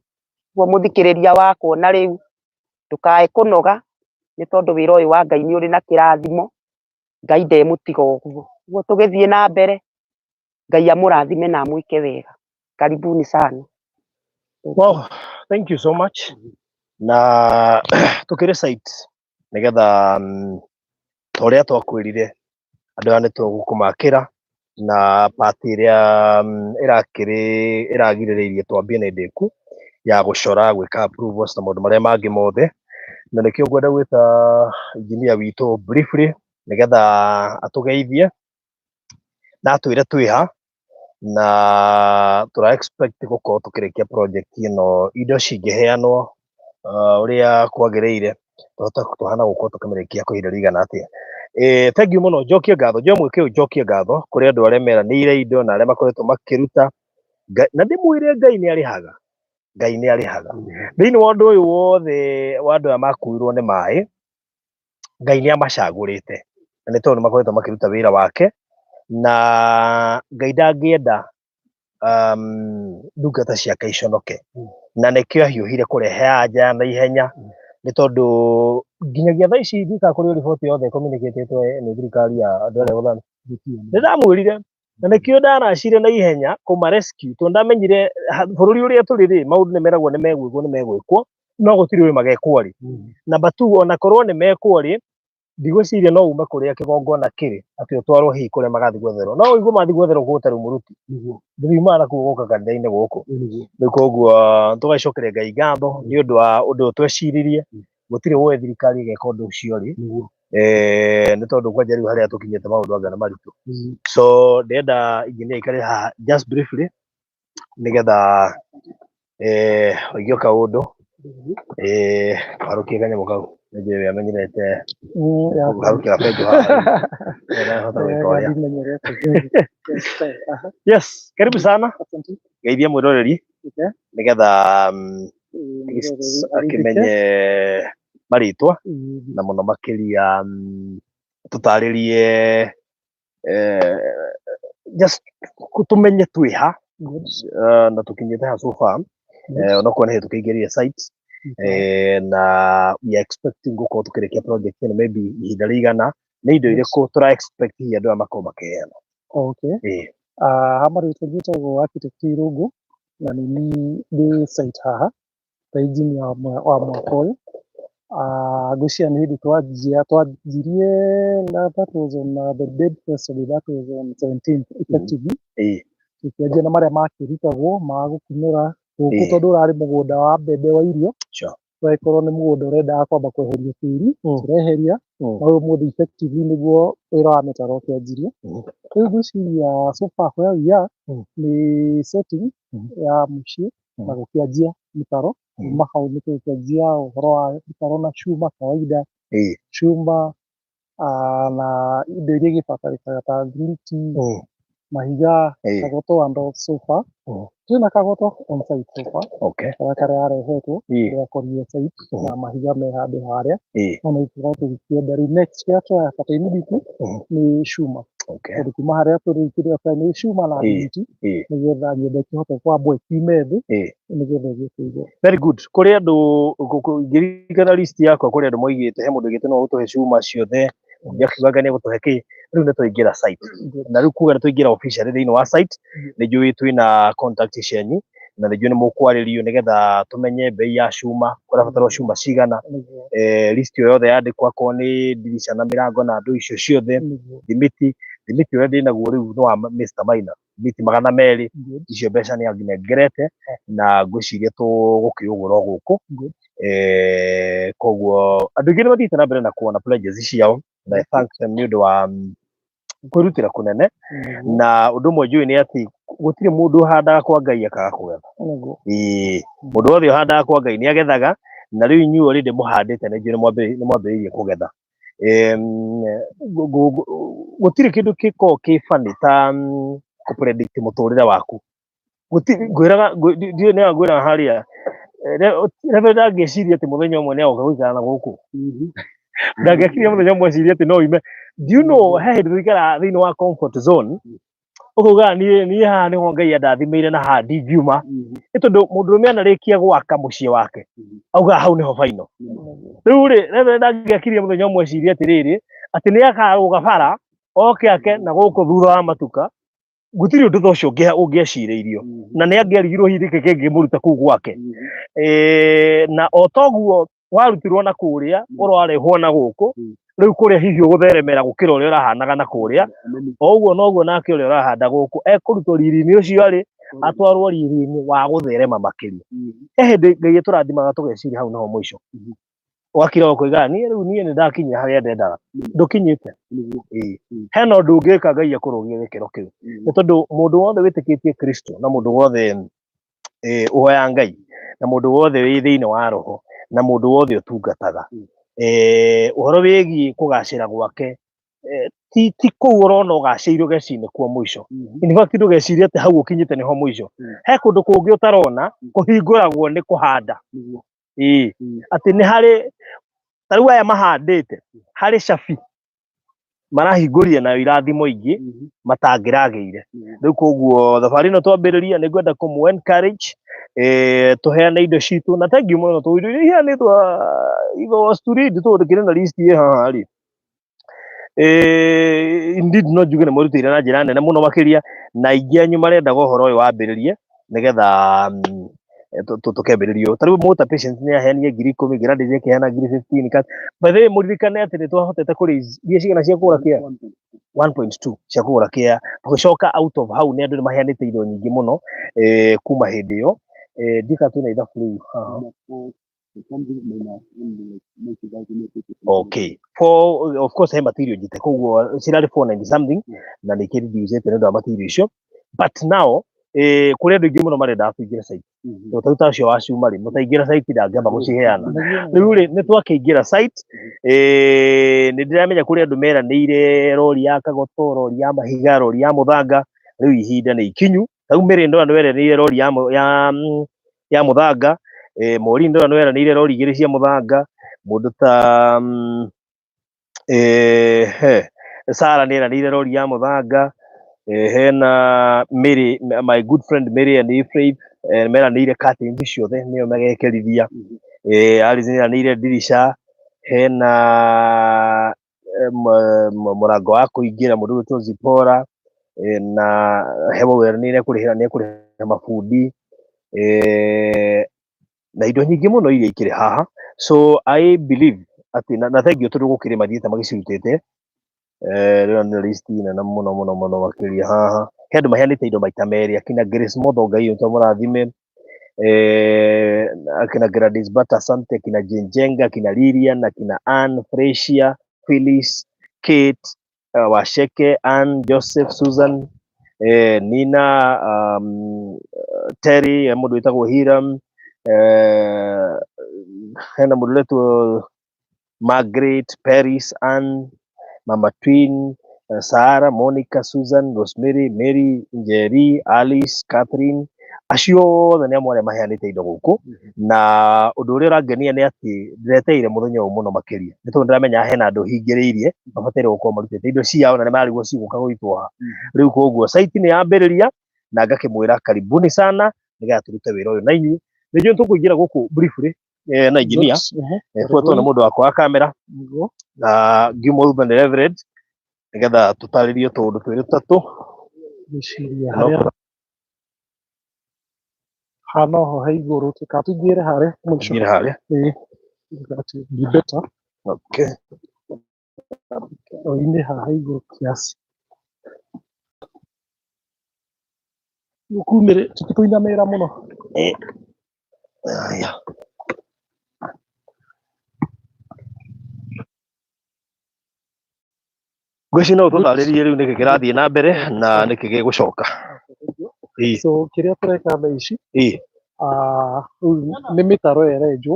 Ũguo mũthikĩrĩria wakwa ona rĩu, ndũkae kũnoga, nĩ tondũ wĩra ũyũ wa Ngai nĩ ũrĩ na kĩrathimo, Ngai ndemũtiga ũguo. Ũguo tũgĩthiĩ na mbere, Ngai amũrathime na amwĩke wega. Karibuni sana. Wow, thank you so much. Na tukĩrĩ site nĩgetha ta ũrĩa twakwĩrire andũ aya nĩ tũgũkũmakĩra na part ĩrĩa ĩrakĩrĩ ĩragirĩrĩirie twambie nĩ ndĩku ya gũcora, gwĩka approvals na maũndũ marĩa mangĩ mothe, na nĩkĩo ngwenda gwĩta engineer witũ briefly nĩgetha atũgeithie na atwĩre twĩha na tũra expect gũkorwo tũkĩrĩkia project ĩno indo cingĩheanwo ũrĩa kwagĩrĩire, tũhote tũhana gũkorwo tũkĩmĩrĩkia kwa ihinda rĩigana atĩa. Thank you mũno, njokie ngatho, njoe mweke ũyũ njokie ngatho kũrĩ andũ arĩa meranĩire indo na arĩa makoretwo makĩruta. Na ndĩmwĩre Ngai nĩ arĩhaga, Ngai nĩ arĩhaga. Thĩinĩ wa ũndũ ũyũ wothe wa andũ aya makuirwo nĩ maĩ, Ngai nĩ amacagũrĩte na nĩ tondũ nĩ makoretwo makĩruta wĩra wake, na Ngai ndangĩenda ndungata ciake iconoke, na nĩkĩo ahiũhire kũrehe anja na ihenya, nĩ tondũ nginyagia thaa ici ndikaga kũrĩ riboti yothe communicatetwo nĩ thirikari ya andũ arĩa gũthana. Nĩ ndamwĩrire na nĩkĩo ndaracire na ihenya kũma rescue, tondũ ndamenyire bũrũri ũrĩa tũrĩ rĩ, maũndũ nĩ meragwo nĩ megwĩkwo nĩ megwĩkwo. No gũtirĩ ũĩ magekwo rĩ. Number two, ona korwo nĩ mekwo rĩ, ndigwĩciria no ume kũrĩa kĩgongona kĩrĩ atĩ ũtwarwo hihi kũrĩa magathiĩ gwetherwo. No ũigue mathiĩ gwetherwo gũtarĩ mũruti. Ndũriumaga na kũu gũka kanitha-inĩ gũkũ. Rĩu koguo tũgacokeria Ngai ngatho nĩ ũndũ wa ũndũ ũyũ tweciririe. Gũtirĩ ũĩ thirikari ĩgeka ũndũ ũcio rĩ. Nĩ tondũ kwanja rĩu harĩa tũkinyĩte maũndũ anga nĩ maritũ. So ndĩrenda engineer aikare haha just briefly nĩgetha oige kaũndũ, warũkie kanyamũ kau nĩnjũĩ we amenyerete kũharũkĩra benjũ haha rĩu ndahota gwĩka ũrĩa. Yes, karibu sana, geithia mwĩroreri nĩgetha at least akĩmenye marĩtwa na mũno makĩria tũtarĩrie, just tũmenye twĩ ha na tũkinyĩte ha so far, onokorwo nĩ hĩndĩ tũkĩingĩrire site, na we are expecting gũkorwo tũkĩrĩkia project ĩno maybe ihinda rĩigana, nĩ indo irĩkũ tũra expect hihi andũ aya makorwo makĩheana. Okay. Ha marĩtwa njĩtagwo Architect Irũngũ na nĩ niĩ ndĩ site haha ta engineer wa mwaka ũyũ. Ngwĩciria nĩ hĩndĩ twanjia twanjirie na that was on the date yesterday, that was on 17th effectively. Tũkĩanjia na marĩa makĩrutagwo ma gũkunũra gũkũ tondũ ũrarĩ mũgũnda wa mbembe wa irio. Ũgagĩkorwo nĩ mũgũnda ũrendaga kwamba kweherio tĩri, tũreheria na ũyũ ũmũthĩ effectively nĩguo wĩra wa mĩtaro ũkĩanjirie. Rĩu ngwĩciria so far where we are nĩ setting ya mũciĩ na gũkĩanjia mĩtaro. Kuma hau nĩ tũgũkĩanjia ũhoro wa mĩtaro na cuma kawaida, cuma na indo iria igĩbatarĩkaga ta thimiti, mahiga, kagoto and all so far. Twĩna kagoto on site so far, karĩa karĩa yarehetwo ndĩrakorire site na mahiga me handũ harĩa. No nĩ tũkorwo tũgĩkĩenda rĩu next kĩrĩa tũrabata immediately nĩ cuma, tondũ kuma harĩa tũrĩ kĩrĩa nĩ cuma na thimiti nĩgetha nyũmba ĩkĩhote kwambwo ĩkiume thĩ nĩgetha ĩgĩũke igũrũ. Very good. Kũrĩ andũ ngĩririkana list yakwa, kũrĩ andũ moigĩte, he mũndũ oigĩte no ũtũhe cuma ciothe, ũngĩ akiuga nĩ egũtũhe kĩ. Rĩu nĩ twaingĩra site na rĩu kuga nĩ twaingĩra officially thĩinĩ wa site, nĩ njũĩ twĩna contact cianyu na nĩ njũĩ nĩ mũkwarĩrio nĩgetha tũmenye bei ya cuma, kũrabatarwo cuma cigana, list ĩyo yothe yandĩkwo, akorwo nĩ ndirica na mĩrango na andũ icio ciothe, thimiti. Thimiti ũrĩa ndĩnaguo rĩu nĩ wa Mr. Maina, thimiti 200. Icio mbeca nĩ anginengerete na ngwĩciria tũgũkĩũgũra o gũkũ. Koguo andũ aingĩ nĩ mathiĩte na mbere na kuona pledges ciao na I thank them nĩ ũndũ wa kwĩrutĩra kũnene. Na ũndũ ũmwe njũĩ nĩ atĩ gũtirĩ mũndũ ũhandaga kwa Ngai akaga kũgetha. Ĩĩ, mũndũ wothe ũhandaga kwa Ngai nĩ agethaga, na rĩu inyuĩ already mũhandĩte na inyuĩ nĩ mwambĩrĩirie kũgetha. Gũtirĩ kĩndũ gĩkoragwo kĩ funny ta kũ predict mũtũrĩre waku. Gũtirĩ ngwĩraga ndiũĩ nĩa ngwĩraga harĩa Reverend ndangĩciria atĩ mũthenya ũmwe nĩ agoka gũikara na gũkũ, ndangĩakinya mũthenya ũmwe ecirie atĩ no ime. Do you know he hĩndĩ tũikaraga thĩinĩ wa comfort zone, ũkauga niĩ haha nĩho Ngai andathimĩire na haha ndingiuma, nĩ tondũ mũndũrũme anarĩkia gwaka mũciĩ wake augaga hau nĩho final. Rĩu rĩ, Reverend ndangĩakirie mũthenya ũmwe ecirie atĩrĩrĩ atĩ nĩ akarũga bara oke ake na gũkũ thutha wa matuka. Gũtirĩ ũndũ ta ũcio ũngĩecirĩirio na nĩ angĩarigirwo hihi nĩkĩ kĩngĩmũruta kũu gwake. Na o toguo warutirwo na kũrĩa ũrarehwo na gũkũ rĩu kũrĩa hihi ũgũtheremera gũkĩra ũrĩa ũrahanaga na kũrĩa, o ũguo noguo nake ũrĩa ũrahanda gũkũ ekũrutwo riri-inĩ ũcio arĩ atwarwo riri-inĩ wa gũtherema makĩria. He hĩndĩ Ngai ĩtũrathimaga tũgeciria hau nĩho mũico, ũgakira ũkoiga niĩ rĩu niĩ nĩ ndakinya harĩa ndendaga. Ndũkinyĩte. Ĩĩ, hena ũndũ ũngĩka Ngai akũrũgie gĩkĩro kĩu, nĩ tondũ mũndũ wothe wĩtĩkĩtie Kristo na mũndũ wothe ũhoya Ngai na mũndũ wothe wĩ thĩinĩ wa roho na mũndũ wothe ũtungataga, ũhoro wĩgiĩ kũgacĩra gwake ti kũu ũrona ũgacĩire ũgeciria nĩkuo mũico. In fact, ndũgecirie atĩ hau ũkinyĩte nĩho mũico. He kũndũ kũngĩ ũtarona kũhingũragwo nĩ kũhanda. Ĩĩ, atĩ nĩ harĩ ta rĩu aya mahandĩte harĩ cabi marahingũrire nayo irathimo ingĩ matangĩragĩire. Rĩu koguo thabarĩ ĩno twambĩrĩria nĩ ngwenda kũmũ encourage, tũheane indo citũ na thank you mũno tondũ indo iria iheanĩtwo, if I was to read, tondũ ndĩkĩrĩ na list ĩ haha rĩ, indeed no njuge nĩ mwĩrutĩire na njĩra nene mũno makĩria, na aingĩ anyu marendaga ũhoro ũyũ wambĩrĩrie nĩgetha Tũkĩambĩrĩrio ta rĩu Mota Patience nĩ aheanire 10,000, Gladys akĩheana 15,000. By the way, mũririkane atĩ nĩ twahotete kũ raise iria cigana cia kũgũra kĩa 1.2 cia kũgũra kĩa. Tũgĩcoka out of hau nĩ andũ nĩ maheanĩte indo nyingĩ mũno kuma hĩndĩ ĩyo. Ndika twĩna ithabu rĩu haha. Okay, for of course he material njite, koguo cirarĩ 490 something na nĩ kĩreducĩte nĩ ũndũ wa material icio. But now kũrĩ andũ aingĩ mũno marendaga kũingĩra site, to tarĩu ta ũcio wa cuma rĩ, mũtaingĩra site ndangĩamba gũciheana. Rĩu rĩ, nĩ twakĩingĩra site. Nĩ ndĩramenya kũrĩ andũ meranĩire rori ya kagoto, rori ya mahiga, rori ya mũthanga. Rĩu ihinda nĩ ikinyu. Rĩu Mary Ndora nĩ weranĩire rori ya mũthanga. Maureen Ndora nĩ weranĩire rori igĩrĩ cia mũthanga. Mũndũ ta he Sara nĩ eranĩire rori ya mũthanga. Hena Mary, my good friend Mary and Ephraim, meranĩire curtains ciothe nĩo magekĩrithia. Alice nĩ eranĩire ndirica. Hena mũrango wa kũingĩra, mũndũ ũgwĩtwo Zipora, na he weranĩire kũrĩhĩra, nĩ ekũrĩha mabundi, na indo nyingĩ mũno iria ikĩrĩ haha. So I believe atĩ na thengiũ tondũ gũkĩrĩ mathiĩte magĩcirutĩte. Rĩo nĩ list nene mũno mũno mũno makĩria. Haha he andũ maheanĩte indo maita merĩ, akina Grace Motho, Ngai ũyũ mũrathime, akina Gladys Bata, asante, akina Jenjenga, akina Lilian, akina Ann, Fresia, Phyllis, Kate, Washeke, Ann, Joseph, Susan, Nina, Terry, mũndũ wĩtagwo Hiram, hena mũndũ ũretwo Margaret, Paris, Ann, Mama Twin, Sarah, Monica, Susan, Rosemary, Mary, Njeri, Alice, Catherine, acio othe nĩ amwe arĩa maheanĩte indo gũkũ. Na ũndũ ũrĩa ũrangenia nĩ atĩ ndĩretereire mũthenya ũyũ mũno makĩria, nĩ tondũ ndĩramenya hena andũ hingĩrĩirie mabataire gũkorwo marutĩte indo ciao na nĩ marigwo cigũka gũitwo ha rĩu. Koguo site nĩ yambĩrĩria na ngakĩmwĩra karibuni sana, nĩgetha tũrute wĩra ũyũ na inyuĩ. Nĩnjũĩ tũkũingĩra gũkũ briefly na engineer buatwo nĩ mũndũ wakwa wa kamera na ngiuma thutha nĩ Reverend, nĩgetha tũtarĩrie tũũndũ twĩrĩ tũtatũ. Ngwĩciria harĩa haha noho he igũrũ, tũingĩre harĩa mũico. Ingĩre harĩa. Ĩĩ, that would be better. Okay. Oime haha igũrũ kiasi kumĩrĩ tũtikũinamĩrĩra mũno. Aya. Ngwĩciria no ũtũtarĩrie rĩu nĩkĩ kĩrathiĩ na mbere na nĩkĩ gĩgũcoka. Ĩĩ. So kĩrĩa tũreka thaa ici, rĩu nĩ mĩtaro ĩrenjwo,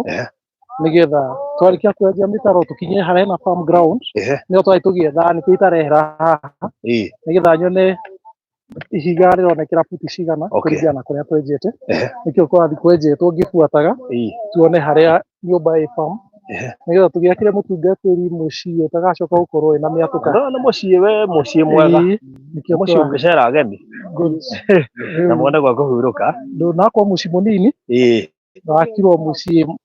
nĩgetha twarĩkia kwenja mĩtaro tũkinye harĩa hena farm ground, nĩho twarĩ tũgĩetha nĩkĩo itarehera haha, nĩgetha nyone ihiga rĩronekera futi cigana kũringana na kũrĩa twenjete. Nĩkĩo kũrathiĩ kwenjetwo ngĩbuataga, tuone harĩa nyũmba ĩ farm, nĩgetha tũgĩakĩre mũtungatĩri mũciĩ ũtagacoka gũkorwo ĩna mĩatũka. No nĩ mũciĩ, we mũciĩ mwega. Ĩĩ, nĩkĩo Mũciĩ ũngĩcera ageni good. na muone gwa kũhurũka. Ndũnakwo mũciĩ mũnini, wakirwo mũciĩ.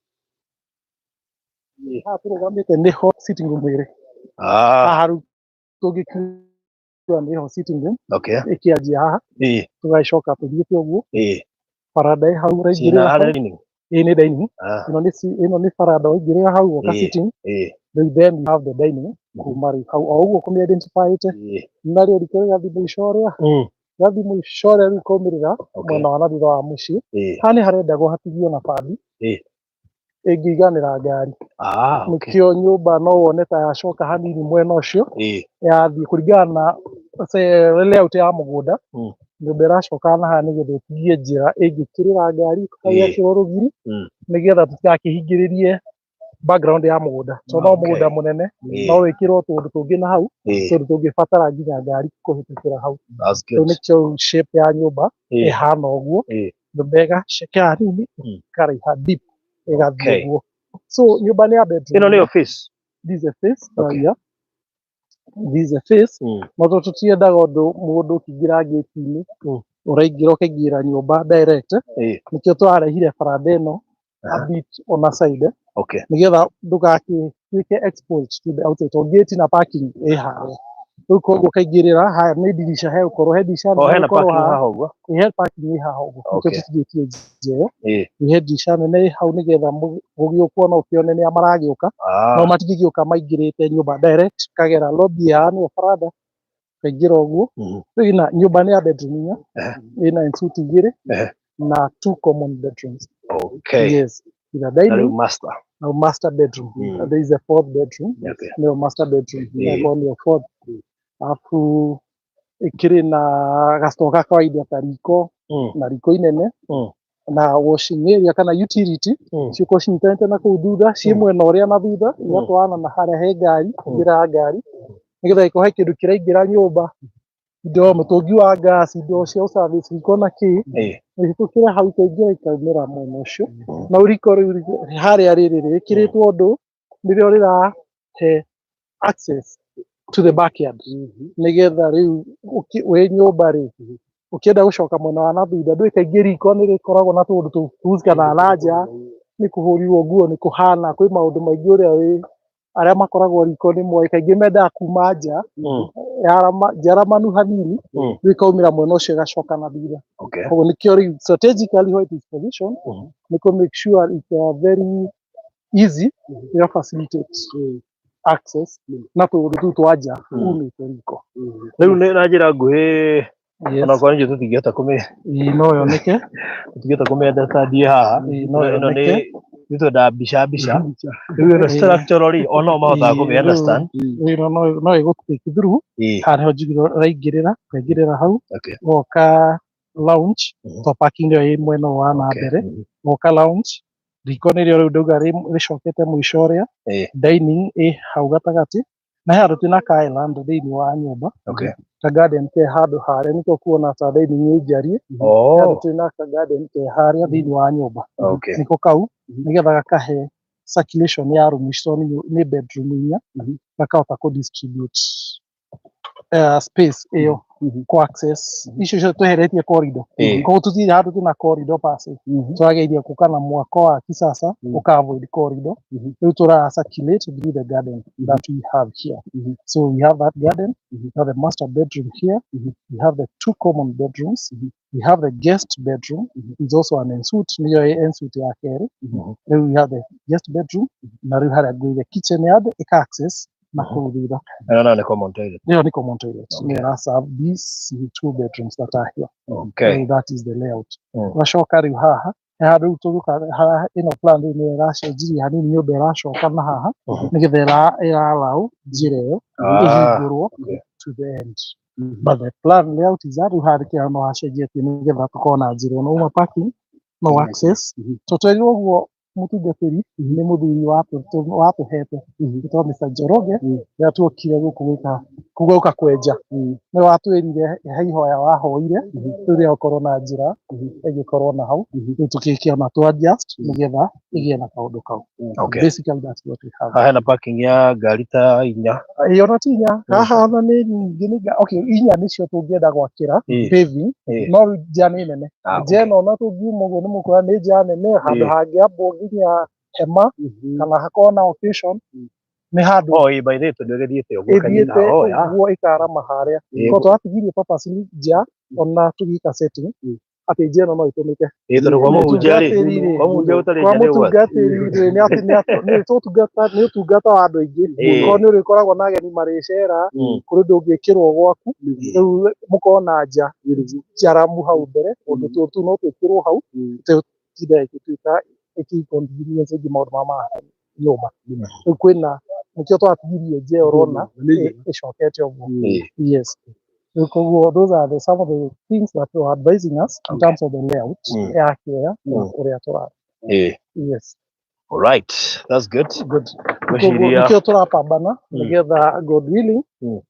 Haha tũrũgamĩte nĩho sitting room ĩrĩ. Haha rĩu tũngĩkiuga nĩho sitting room ĩkĩanjia haha, tũgagĩcoka tũthiĩte ũguo, baranda ĩ hau Cina ũraingĩrĩra hau. Harĩa dining. Ĩĩ, nĩ dining. Ĩno nĩ baranda waingĩrĩra hau woka sitting. Rĩu then you have the dining kuma rĩu hau o ũguo kũmĩ identify-ĩte, narĩo riko rĩgathiĩ mũico ũrĩa, rĩgathiĩ mũico ũrĩa rĩu kaumĩrĩra mwena wa na thutha wa mũciĩ. Haha nĩ harendagwo hatigio nabathi ĩngĩiganĩra ngari. Nĩkĩo nyũmba no wone ta yacoka hanini mwena ũcio, yathiĩ kũringana na layout ya mũgũnda. Nyũmba ĩracoka na haha nĩgetha ĩtigie njĩra ĩngĩkĩrĩra ngari yakĩrwo rũgiri, nĩgetha tũtigakĩhingĩrĩrie background ya mũgũnda, tondũ no mũgũnda mũnene, no wĩkĩrwo tũũndũ tũngĩ na hau, tondũ tũngĩbatara nginya ngari kũhĩtũkĩra hau. That's Rĩu good. nĩkĩo shape ya nyũmba ĩhana ũguo, nyũmba ĩgacekea hanini, ĩkaraiha deep, ĩgathiĩ ũguo. So nyũmba nĩ ya bedroom. Ĩno nĩ office. This is a face. Yeah. This is a face. No tondũ tũtiendaga ũndũ mũndũ ũkĩingĩra gate-inĩ ũraingĩra ũkaingĩra nyũmba direct, nĩkĩo tũrarehire baranda ĩno a bit on a side, nĩgetha ndũgagĩtuĩke exposed to the outside, tondũ gate na parking ĩ harĩa. Rĩu koguo ũkaingĩrĩra haya nĩ ndirica hegũkorwo he ndirica O nene hena hegũkorwo parking haha. Haha ũguo. He parking ĩ haha ũguo, nĩkĩo tũtigĩtie nja ĩyo. He ndirica nene ĩ hau nĩgetha gũgĩũkwo no ũkĩone nĩa maragĩũka, no matingĩgĩũka maingĩrĩte nyũmba direct, kagera lobby haha nĩyo baranda kaingĩra ũguo. Rĩu ina nyũmba nĩ ya bedroom inya, ĩna ensuite igĩrĩ na two common bedrooms. Yes, ina Na rĩu dining master. Na master bedroom. There is a fourth bedroom, nĩyo master bedroom. Ĩgakorwo nĩyo fourth, alafu ĩkĩrĩ na gastore ga kawaida ta riko na riko inene na washing area kana utility ciũkorwo cinyitanĩte na kũu thutha, ciĩ mwena ũrĩa na thutha, igatwarana na harĩa he ngari, njĩra ya ngari, nĩgetha ĩkorwo he kĩndũ kĩraingĩra nyũmba, indo mũtũngi wa gas, indo cia service, riko na kĩ, ĩhĩtũkĩre hau ikaingĩra ikaumĩra mwena ũcio. Na riko rĩu harĩa rĩrĩ rĩkĩrĩtwo ũndũ nĩrĩo rĩrahe access to the backyard, nĩgetha rĩu wĩ nyũmba rĩ, ũkĩenda gũcoka mwena wa na thutha, ndũĩ kaingĩ riko nĩ rĩkoragwo na tũũndũ tũhusikanaga na nja, nĩ kũhũrirwo nguo, nĩ kũhana kwĩ maũndũ maingĩ ũrĩa wĩ arĩa makoragwo riko nĩ moĩ kaingĩ mendaga kuma nja njaramanu hanini, rĩu ĩkaumĩra mwena ũcio ĩgacoka na thutha. Koguo nĩkĩo rĩu strategically where it is positioned, nĩ kũ make sure it's very easy, ĩga facilitate access na tũũndũ tũu twa nja umĩte riko. Rĩu nĩ na njĩra nguhĩ, onakorwo nĩ tũtingĩhota kũmĩ Ĩĩ, no yoneke. Tũtingĩhota kũmĩ understand haha. Ĩĩ, no ĩno nĩ yoneke. Nĩ twendaga mbica mbica. Rĩu ĩno structurally o no mahotaga kũmĩ understand. Ĩno no ĩgũ take through. Haha nĩho njugire ũraingĩrĩra, ũkaingĩrĩra hau, ũgoka lounge, to parking ĩyo ĩ mwena wa na mbere, ũgoka lounge, riko nĩrĩo rĩu ndauga rĩcokete mũico ũrĩa, dining ĩ hau gatagatĩ, na he handũ twĩna ka island thĩinĩ wa nyũmba, ka garden ke handũ harĩa, nĩkĩo kuona ta dining ĩ njariĩ. Handũ twĩna ka garden ke harĩa thĩinĩ wa nyũmba, nĩko kau, nĩgetha gakahe circulation ya room icio, nĩ bedroom inya, gakahota kũ distribute space ĩyo, kũ access icio ciothe tweheretie corridor. Koguo tũtirĩ handũ twĩna corridor passage, tũrageria gũka na mwako wa kisasa ũka avoid corridor. Rĩu tũra circulate through the garden that we have here. So we have that garden, we have the master bedroom here, we have the two common bedrooms, we have the guest bedroom, is also an ensuite, nĩyo ĩ ensuite ya kerĩ. Rĩu we have the guest bedroom, na rĩu harĩa ngũire kitchen yard ĩka access na kũu thutha. Ĩno nayo nĩ common toilet. Ĩyo nĩ common toilet, nĩyo ĩra serve these two bedrooms that are here. Rĩu that is the layout. Ũgacoka rĩu haha he handũ rĩu tũgũka haha, ĩno plan rĩu nĩ ĩracenjirie hanini, nyũmba ĩracoka na haha nĩgetha ĩra allow njĩra ĩyo ĩhingũrwo to the end, but the plan layout is that rĩu haha kĩrĩa no hacenjetie nĩgetha tũkorwo na njĩra ĩno uma parking no access. So twerirwo ũguo mũtungatĩri nĩ mũthuri watũhete wĩtagwo Mr. Njoroge, rĩrĩa tuokire gũkũ gwĩka gũka kwenja, nĩ watwĩrire he ihoya wahoire rĩu rĩa gũkorwo na njĩra ĩgĩkorwo na hau, rĩu tũgĩkĩona tũ adjust nĩgetha ĩgĩe na kaũndũ kau. Basically that's what we have. Haha hena parking ya ngari ta inya. Ĩĩ, ona ti inya haha, ona nĩ nyingĩ, nĩ okay, inya nĩcio tũngĩenda gwakĩra paving, no rĩu nja nĩ nene. Nja ĩno ona tũngiuma ũguo nĩ mũkuona nĩ nja nene, handũ hangĩambwo nginya hema kana hakorwo na occasion, nĩ handũ. Oh, ĩĩ, by the way, tondũ ĩgĩthiĩte ũguo ĩkanyita. Ĩthiĩte Oh, ya. ũguo ĩkarama harĩa. Ko twatigirie purposely nja ona tũgĩka setting atĩ nja ĩno no ĩtũmĩke. Ĩĩ, tondũ kwa mũhunjia rĩ, Mũtungatĩri-rĩ, kwa mũhunjia gũtarĩ kwa nja nĩ ũgwati. mũtungatĩri rĩ, nĩ tũtungata, nĩ ũtungata wa andũ aingĩ. Korwo nĩ ũrĩkoragwo na ageni marĩcera, kũrĩ ũndũ ũngĩkĩrwo gwaku, rĩu mũkorwo na nja njaramu hau mbere, ũndũ tũu no twĩkĩrwo hau, tũtinda ĩgĩtuĩka ĩkĩ-inconvenience ĩngĩ maũndũ ma nyũmba. Rĩu kwĩna nĩkĩo twatigirie nja ĩyo ũrona ĩcokete ũguo. Yes. Rĩu koguo those are the some of the things that were advising us in terms of the layout ya kĩoya na ũrĩa tũra yes. All right. That's good. Good. Koguo Ngwĩciria nĩkĩo tũrapambana nĩgetha God willing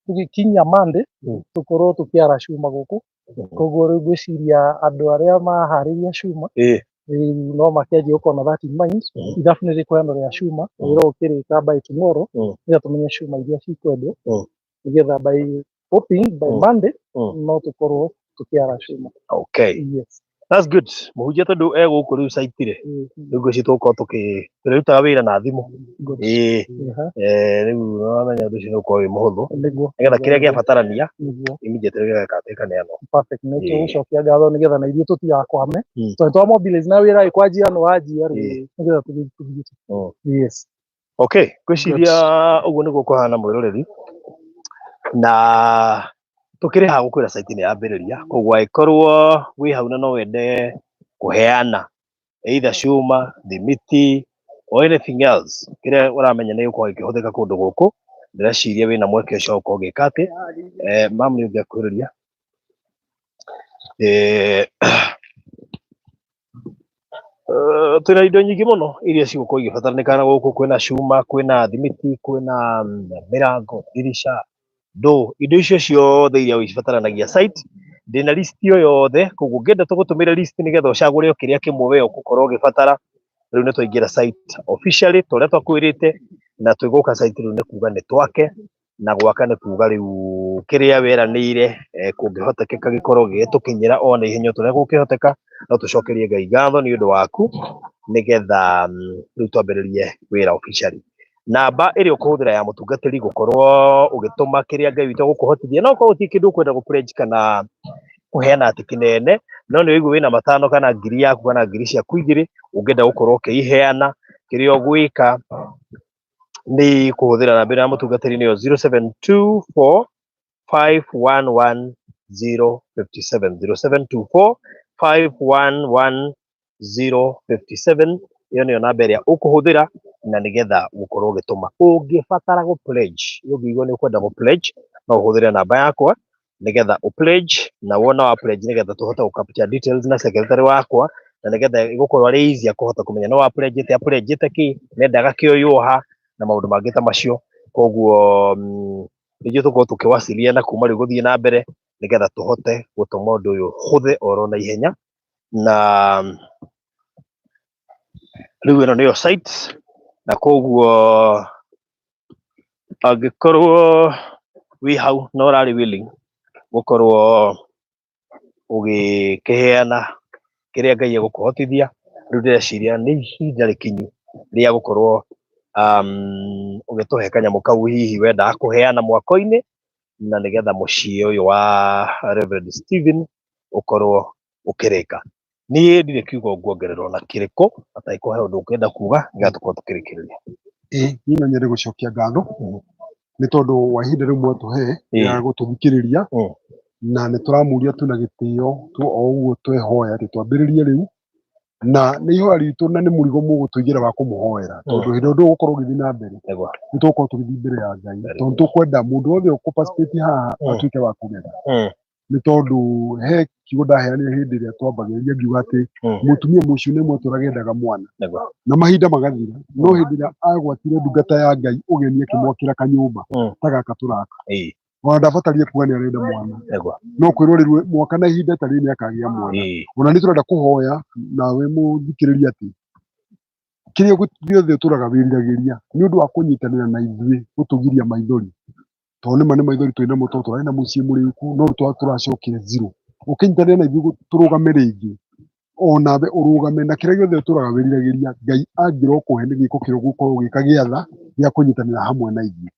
tũgĩkinya Monday tũkorwo tũkĩara cuma gũkũ. Koguo rĩu ngwĩciria andũ arĩa maharĩria cuma rĩu no makĩanjie gũkorwo na that in mind. Ithabu nĩ rĩkũheanwo rĩa cuma, wĩra ũkĩrĩka by tomorrow, nĩgetha tũmenye cuma iria cikwendwo, nĩgetha by hoping by Monday no tũkorwo tũkĩara cuma. Yes. That's good. Mũhunjia tondũ e gũkũ rĩu site rĩ, rĩu ngwĩciria tũgũkorwo tũkĩ tũrĩrutaga wĩra na thimũ. Good. Ĩĩ, Aha, rĩu nĩwamenya ũndũ ũcio nĩ ũgũkorwo wĩ mũhũthũ nĩguo. nĩgetha kĩrĩa gĩabatarania Nĩguo. immediately gĩgatuĩka nĩano. Perfect. Nĩ tũgũcokia ngatho nĩgetha na ithuĩ tũtigakwame. Tondũ twa mobilize na wĩra ĩkwanjia nĩ wanjia rĩ, nĩgetha tũthiĩ tũthiĩte. Yes. Okay, ngwĩciria ũguo nĩguo kũhana mwĩroreri, na tũkĩrĩ haha gũkwĩra site nĩ yambĩrĩria, koguo angĩkorwo wĩ hau na no wende kũheana either cuma, thimiti or anything else kĩrĩa ũramenya nĩ gũkorwo gĩkĩhũthĩka kũndũ gũkũ, ndĩreciria wĩna mweke ũcio wa gũkorwo ũgĩka atĩ mamu nĩ ũngĩakuhĩrĩria twĩna indo nyingĩ mũno iria cigũkorwo igĩbataranĩka na gũkũ, kwĩna cuma, kwĩna thimiti, kwĩna mĩrango, ndirica, ndoo, indo icio ciothe iria cibataranagia site. Ndĩna list ĩyo yothe, koguo ũngĩenda tũgũtũmĩre list nĩgetha ũcagũre o kĩrĩa kĩmwe we ũgũkorwo ũgĩbatara. Rĩu nĩ twaingĩra site officially ta ũrĩa twakwĩrĩte, na twĩgũka site rĩu nĩ kuga nĩ twake, na gwaka nĩ kuga rĩu kĩrĩa weranĩire kũngĩhotekeka gĩkorwo gĩgĩtũkinyĩra o na ihenya o ta ũrĩa gũkĩhoteka, no tũcokerie Ngai ngatho nĩ ũndũ waku nĩgetha rĩu twambĩrĩrie wĩra officially. Namba ĩrĩa ũkũhũthĩra ya mũtungatĩri gũkorwo ũgĩtũma kĩrĩa Ngai witũ egũkũhotithia, no ũkorwo gũtirĩ kĩndũ ũkwenda gũ pledge kana kũheana atĩ kĩnene, no nĩ ũraigua wĩna matano kana ngiri yaku kana ngiri ciaku igĩrĩ ũngĩenda gũkorwo ũkĩiheana, kĩrĩa ũgwĩka nĩ kũhũthĩra namba ĩno ya mũtungatĩri nĩyo 0724 511 057, 0724 511 057. Ĩyo nĩyo namba ĩrĩa ũkũhũthĩra na nĩgetha gũkorwo ũgĩtũma. Ũngĩbatara gũ pledge, ũngĩigua nĩ ũkwenda gũ pledge, no ũhũthĩre namba yakwa nĩgetha ũ pledge, na wona wa pledge nĩgetha tũhote gũ capture details na secretary wakwa, na nĩgetha ĩgũkorwo arĩ easier kũhota kũmenya no wa pledge ĩte pledge ĩte kĩ, nendaga kĩoywo ha na maũndũ mangĩ ta macio. Koguo nĩithuĩ tũgũkorwo tũkĩwasiliana kuma rĩu gũthiĩ na mbere nĩgetha tũhote gũtũma ũndũ ũyũ ũhũthe oro na ihenya. Na rĩu ĩno nĩyo site, na koguo angĩkorwo wĩ hau na ũrarĩ willing gũkorwo ũgĩkĩheana kĩrĩa Ngai egũkũhotithia, rĩu ndĩreciria nĩ ihinda rĩkinyu rĩa gũkorwo ũgĩtũhe kanyamũ kau hihi wendaga kũheana mwako-inĩ, na nĩgetha mũciĩ ũyũ wa Reverend Stephen ũkorwo ũkĩrĩka. Niĩ ndirĩ kiugo nguongerera ona kĩrĩkũ, atangĩkorwo he ũndũ ũngĩenda kuga nĩgetha tũkorwo tũkĩrĩkĩrĩria. Ĩĩ, niĩ no nyende gũcokia ngatho nĩ tondũ wa ihinda rĩu mwatũhe rĩa gũtũthikĩrĩria, na nĩ tũramũria twĩna gĩtĩo tu o ũguo twehoya atĩ twambĩrĩrie rĩu, na nĩ ihoya ritũ na nĩ mũrigo mũgũtũigĩra wa kũmũhoera, tondũ hĩndĩ ĩrĩa ũndũ ũgũkorwo ũgĩthiĩ na mbere nĩ tũgũkorwo tũgĩthiĩ mbere ya Ngai, tondũ nĩ tũkwenda mũndũ wothe ũkũ participate haha atuĩke wa kũgetha, nĩ tondũ he kiugo ndaheanire hĩndĩ ĩrĩa twambagĩrĩria ngiuga atĩ mũtumia mũcio nĩ mwatũraga endaga mwana na mahinda magathira, no hĩndĩ ĩrĩa agwatire ndungata ya Ngai ũgeni akĩmwakĩra kanyũmba ta gaka tũraka, ona ndabatarire kuga nĩ arenda mwana, no kwĩrwo rĩu mwaka na ihinda ta rĩrĩ nĩ akagĩa mwana. Ona nĩ tũrenda kũhoya nawe mũthikĩrĩria atĩ kĩrĩa gĩothe ũtũraga wĩriragĩria nĩ ũndũ wa kũnyitanĩra na ithuĩ gũtũgiria maithori, tondũ nĩma nĩ maithori twĩ namo, tondũ tũrarĩ na mũciĩ mũrĩku no rĩu tũracokire zero. Ũkĩnyitanĩra na ithuĩ tũrũgame rĩngĩ, onawe ũrũgame na kĩrĩa gĩothe ũtũraga wĩriragĩria, Ngai angĩrokũhe nĩ gĩko kĩrĩa ũgũkorwo ũgĩka gĩatha gĩa kũnyitanĩra hamwe na ithuĩ,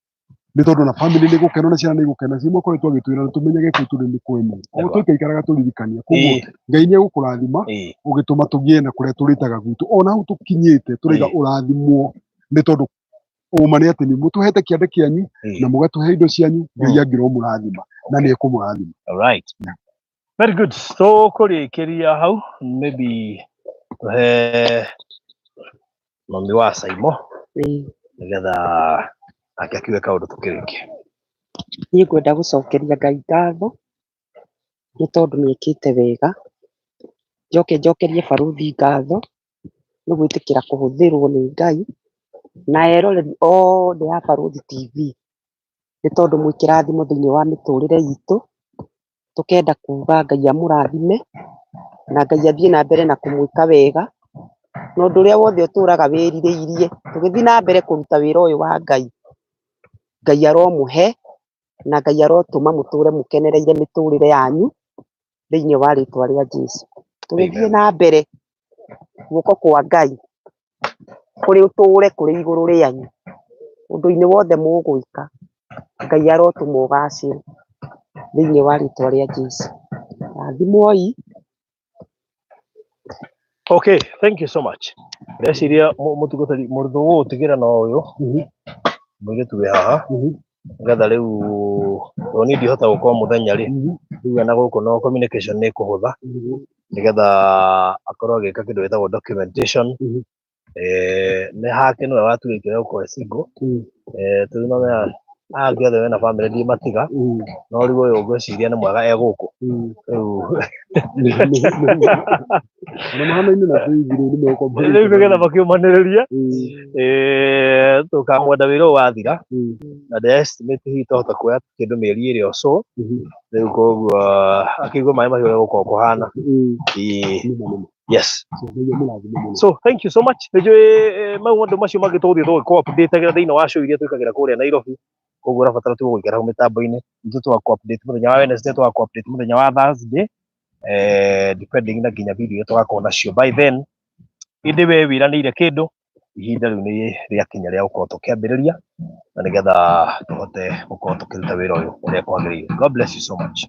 nĩ tondũ na family nĩ gũkena na ciana nĩ igũkena. Ciĩ makoretwo agĩtwĩra na tũmenyage kũu tũrĩ nĩ kwene o tũikaikaraga tũririkania, koguo Ngai nĩ egũkũrathima ũgĩtũma tũgĩe na kũrĩa tũrĩtaga gwitũ, ona hau tũkinyĩte tũraiga ũrathimwo, nĩ tondũ ũma nĩ atĩ nĩ mũtũhete kĩande kĩanyu na mũgatũhe indo cianyu. Ngai angĩromũrathima na nĩ ekũmũrathima. All right. Very good. Tũkũrĩkĩria hau, maybe tũhe mami wa Saimo nĩgetha nake akiuge kaũndũ tũkĩrĩkie. Niĩ ngwenda gũcokeria Ngai ngatho nĩ tondũ nĩ ekĩte wega. Njoke njokerie barũthi ngatho nĩ gwĩtĩkĩra kũhũthĩrwo nĩ Ngai, na eroreri othe a Barũthi TV nĩ tondũ mwĩ kĩrathimo thĩinĩ wa mĩtũrĩre itũ. Tũkenda kuga Ngai amũrathime na Ngai athiĩ na mbere na kũmwĩka wega, na ũndũ ũrĩa wothe ũtũraga wĩrirĩirie tũgĩthiĩ na mbere kũruta wĩra ũyũ wa Ngai, Ngai aromũhe na Ngai arotũma mũtũre mũkenereire mĩtũrĩre yanyu thĩinĩ wa rĩtwa rĩa Jesũ. Tũgĩthiĩ Amen. na mbere, guoko kwa Ngai kũrĩ ũtũũre kũrĩ igũrũ rĩanyu. Ũndũ-inĩ wothe mũgwĩka, Ngai arotũma ũgacĩre thĩinĩ wa rĩtwa rĩa Jesũ. Rathimwoi. Okay, thank you so much. Ndeciria mũtungatĩri mũrutwo gũgũtigĩra na ũyũ mũirĩtu wĩ haha nĩgetha rĩu tondũ niĩ ndihota gũkorwo mũthenya rĩ, rĩu ena gũkũ no communication nĩ ĩkũhũtha nĩgetha akorwo agĩka kĩndũ gĩtagwo documentation. Nĩ hake nĩwe watuire itua rĩa gũkorwo e single. Tondũ no menya aya angĩ othe mena bamĩrĩ ndimatiga, no rĩu ũyũ ngwĩciria nĩ mwega e gũkũ rĩu. Ona mahanaine na baby rĩu nĩ megũkorwo Rĩu nĩgetha makĩũmanĩrĩrie, tũkamwenda wĩra ũyũ wathira, na ndĩ estimate hihi twahota kuoya kĩndũ mĩeri ĩrĩ or so. Rĩu koguo akĩigua maĩ mahiũ ũrĩa gũkorwo kũhana. Ĩĩ. Yes. So thank you so much. Nĩnjũĩ maũndũ macio mangĩ tũgũthiĩ tũgĩkũ update thĩinĩ wa show iria twĩkagĩra kũrĩa Nairobi. Koguo ũrabatara tu gũikara hau mĩtambo-inĩ. Ithuĩ tũgakũ update mũthenya wa Wednesday, tũgakũ update mũthenya wa Thursday, depending na nginya video iria tũgakorwo nacio by then. Ĩndĩ we wĩranĩire kĩndũ, ihinda rĩu nĩ rĩakinya rĩa gũkorwo tũkĩambĩrĩria na nĩgetha tũhote gũkorwo tũkĩruta wĩra ũyũ ũrĩa kwagĩrĩire. God bless you so much.